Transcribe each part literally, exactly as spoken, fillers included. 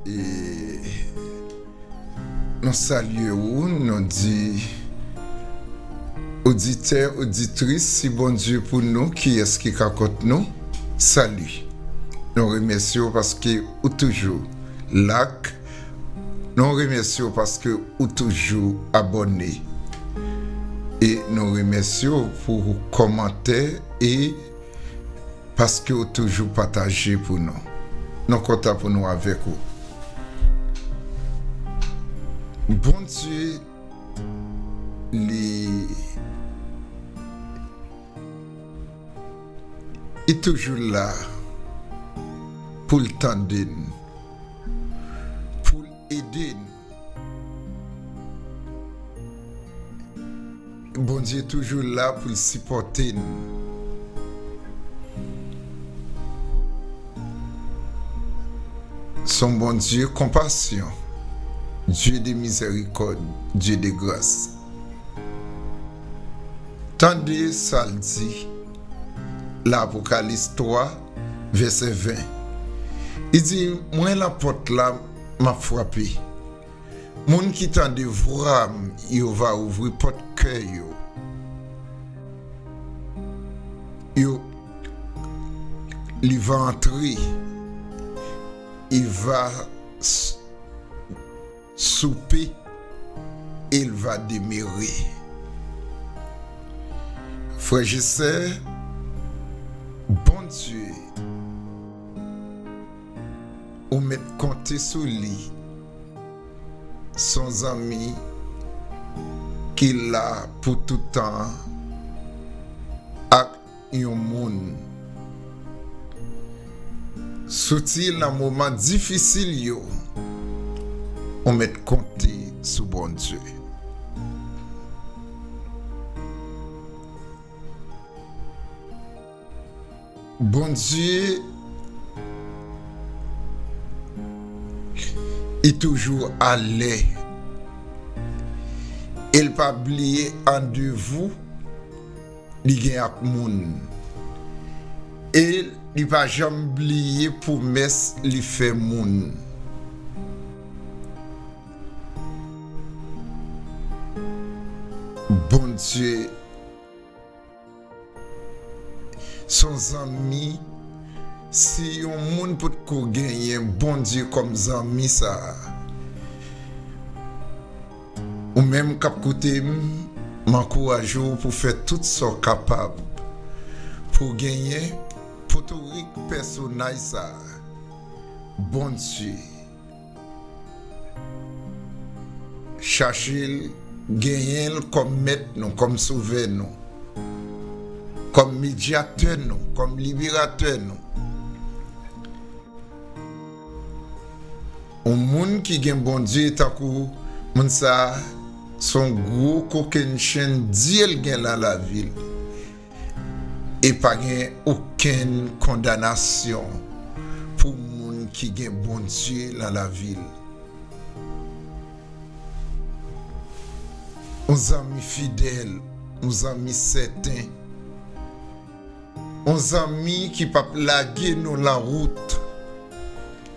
E nou salye ou, nou di, oditè, oditris, si Bondye pou nou, kiyès ki ka kont nou? Sali. Nou remèsye w paske ou toujou la. Nou remèsye w paske ou toujou abòne. E nou remèsye w pou kòmantè e paske w toujou pataje pou nou. Nou kontan pou nou avèk ou. Bondye, li, li toujou la pou l tande n, pou l ede n. Bondye toujou la pou l sipòte n. Se yon Bondye konpasyon, Dieu de miséricorde, Dieu de grâce. Tande sa l di, Lapokalis twa, vèsè ven. Li di, mwen lan pòt la, m ap frape. Moun ki tande vwa m, yo va ouvri pòt kè yo. Yo, li va antre, li va s-, soupe, e l va demere. Frè e sè, Bondye, ou mèt konte sou li. Se yon zanmi ki la pou tout tan ak yon moun. Souti nan moman difisil yo, ou mèt konte sou Bondye. Bondye, li toujou alè. E l pa bliye randevou li gen ak moun. E li pa janm bliye pwomès li fè moun. Bondye se yon zanmi, si yon moun potko genyen Bondye kòm zanmi sa a, ou menm k ap koute m, m ankouraje w pou fè tout sa w kapab pou w genyen potorik pèsonaj sa a, Bondye. Chache l, genyen l kòm mèt nou, kòm sovè nou, kòm medyatè nou, kòm liberatè nou. Yon moun ki gen Bondye tankou moun sa a, se yon gwo kokennchenn dye l gen nan lavi l. E pa gen okenn kondanasyon pou moun ki gen Bondye nan lavi l. Yon zanmi fidèl, yon zanmi sèten, yon zanmi ki p ap lage nou lan wout.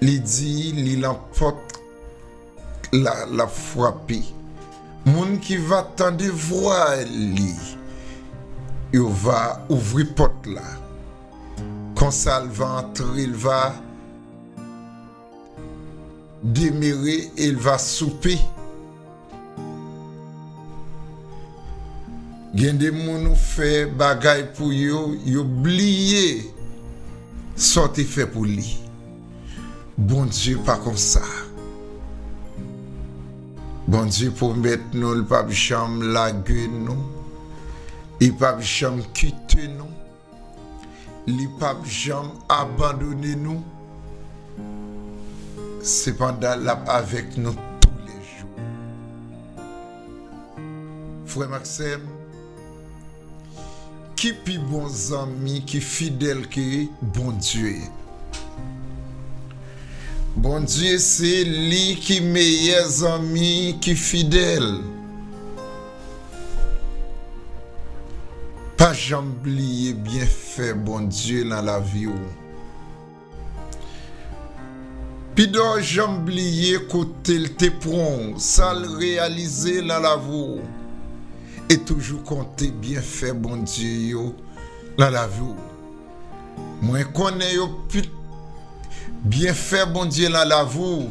Li di li lan pòt la, l ap frape. Moun ki va tande vwa li, yo va ouvri pòt la. Konsa l va antre, l va demere e l va soupe. Gen de moun ou fè bagay pou yo, yo bliye sa w te fè pou li. Bondye pa konsa. Bondye pwomèt nou l p ap janm lage nou, li p ap janm kite nou, li p ap janm abandone nou. Sepandan, l ap avèk nou toulejou. Frè m ak sè m, ki pi bon zanmi ki fidèl ke Bondye? Bondye se li ki meyè zanmi ki fidèl. Pa janm bliye byenfè Bondye nan lavi w. Pidan w janm bliye kote l te pran w, sa l reyalize nan lavi w, e toujou konte byenfè Bondye yo nan lavi w. Mwen konnen yo pi, byenfè Bondye nan lavi w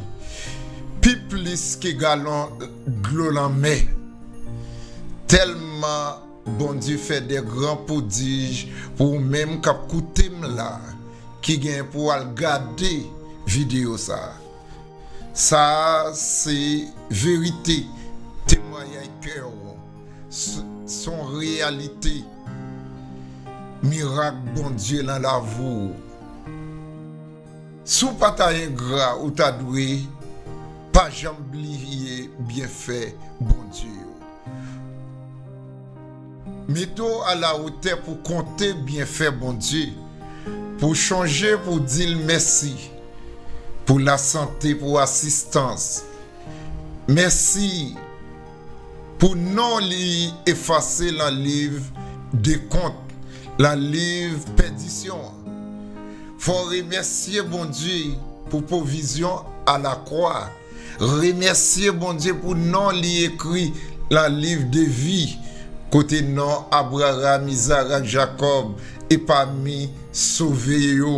pi plis ke galon dlo lanmè. Tèlman Bondye fè de gran pwodij pou ou menm k ap koute m la, ki gen pou al gade videyo sa a. Sa a se verite, temwayaj kè w, s-, s on reyalite, mirak Bondye nan lavi w. Si w pa ta engra, ou ta dwe pa janm bliye byenfè Bondye yo. Mete w alawotè pou konte byenfè Bondye, pou chonje pou di l mèsi pou lasante, pou asistans. Mèsi pou non li efase nan liv dekont, nan liv pèdisyon an. Fò w remèsye Bondye pou pwovizyon alakwa. Remèsye Bondye pou non li ekri nan liv de vi, kote non Abraram, Izarak, Jakòb e pami sove yo.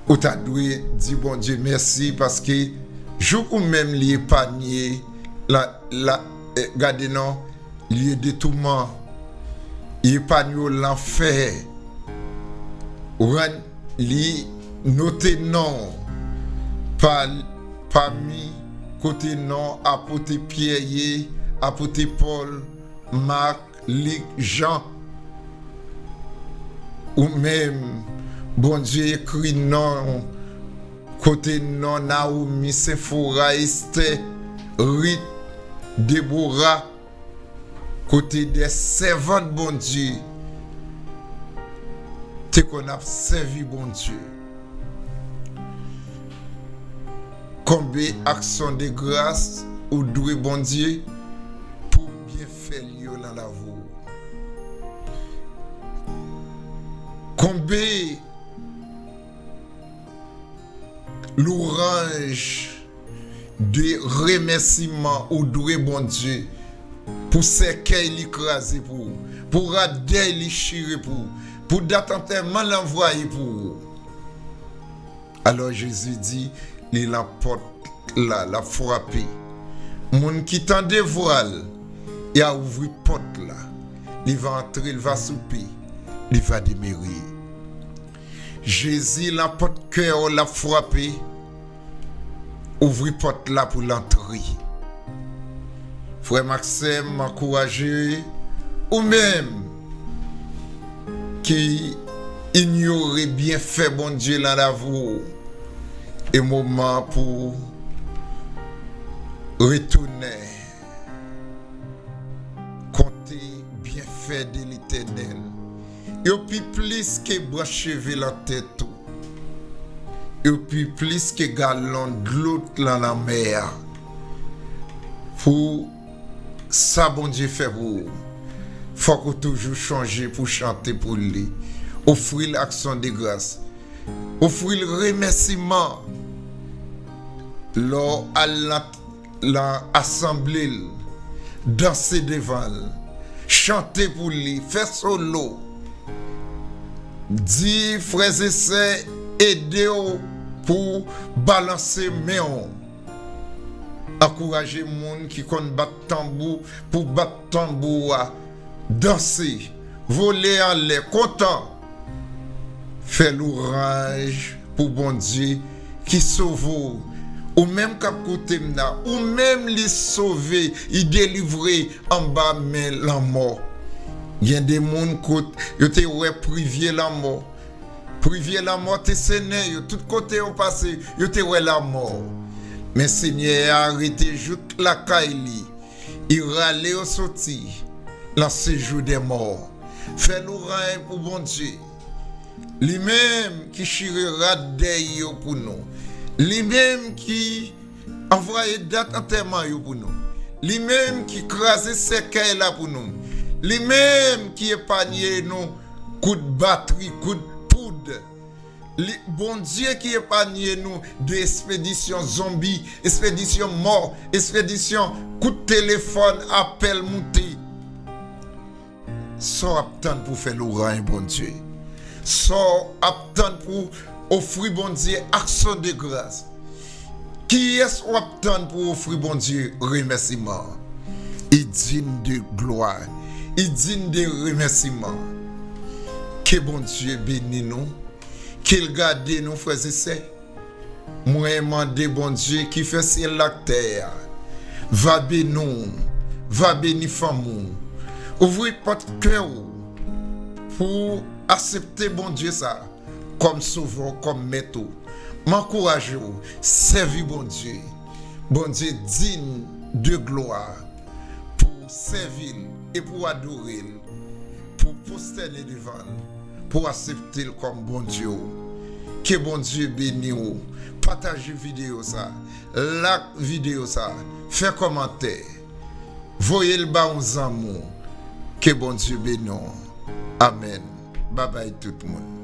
Ou ta dwe di Bondye mèsi paske jouk ou menm li epanye la, la, eh, gade non, lye de touman, li epanye w lanfè. Rann li note non pa, pami kote non apote Pyè ye, apote Pòl, Mak, Lik, Jan. Ou menm, Bondye ekri non kote non Nawomi, Senfora, Estè, Rit, Debora, kote de sèvant Bondye te konn ap sèvi Bondye. Konbe aksyon de gras ou dwe Bondye pou byenfè l yo nan lavi w? Konbe louranj de remèsiman ou dwe Bondye pou sèkèy li kraze pou ou, pou radèy li chire pou ou, pou dat antèman l anvwaye pou ou. Alò Jezi di, li lan pòt la, l ap frape. Moun ki tande vwa l, y a ouvri pòt la. Li va antre, l va soupe, li va demere. Jezi lan pòt kè w, l ap frape. Ouvri pòt la pou l antre. Frè m ak sè m, m ankouraje ou menm ki inyore byenfè Bondye lan lavi w. E moman pou retounen konte byenfè de Letènèl. Yo pi plis ke branch cheve lan tèt ou. Yo pi plis ke galon dlo lan lanmè a. Pou sa Bondye fè pou ou, fòk ou toujou chonje pou chante pou li. Ofri l aksyon de gras. Ofri l remèsiman. Lè w al lan, lan asanble l, danse devan l, chante pou li, fè solo. Di frè e sè ede w pou balanse men w. Ankouraje moun ki konn bat tanbou pou bat tanbou a, danse, vole anlè, kontan. Fè louranj pou Bondye ki sove w. Ou menm k ap koute m la, ou menm li sove, li delivre anba men lanmò. Gen de moun kot yo te wè privye lanmò. Privye lanmò te sennen yo, tout kote yo pase, yo te wè lanmò. Men Senyè a rete jouk lakay li. Li rale yo soti lan sejou dè mò. Fè louranj pou Bondye. Li menm ki chire rad dèy yo pou nou. Li menm ki anvwaye dat antèman yo pou nou. Li menm ki kraze sèkèy la pou nou. Li menm ki epanye nou kout batri, kout poud. Li, Bondye ki epanye nou de espedisyon zonbi, espedisyon mò, espedisyon kout telefòn, apèl moute. Sa w ap tann pou fè lwanj Bondye? Sa w ap tann pou ofri Bondye aksyon de gras? Kiyès w ap tann pou ofri Bondye remèsiman? Il digne de gloire. Il digne de remèsiman. Ke Bondye beni nou. Ke l gade nou, frè e sè. Mwen mande Bondye ki fè syèl la ak tè a, va beni w, va beni fanmi w. Ouvri pòt kè w pou w aksepte Bondye sa kòm sovè w, kòm mèt ou. M ankouraje w, sèvi Bondye. Bondye digne de glwa pou w sèvi l e pou w adore l, pou w pwostène devan l, pou w aksepte l kòm Bondye w. Ke Bondye beni w. Pataje videyo sa, like videyo sa, fè kòmantè, voye l ba yon zanmi w. Ke Bondye beni w. Amèn. Babay tout moun.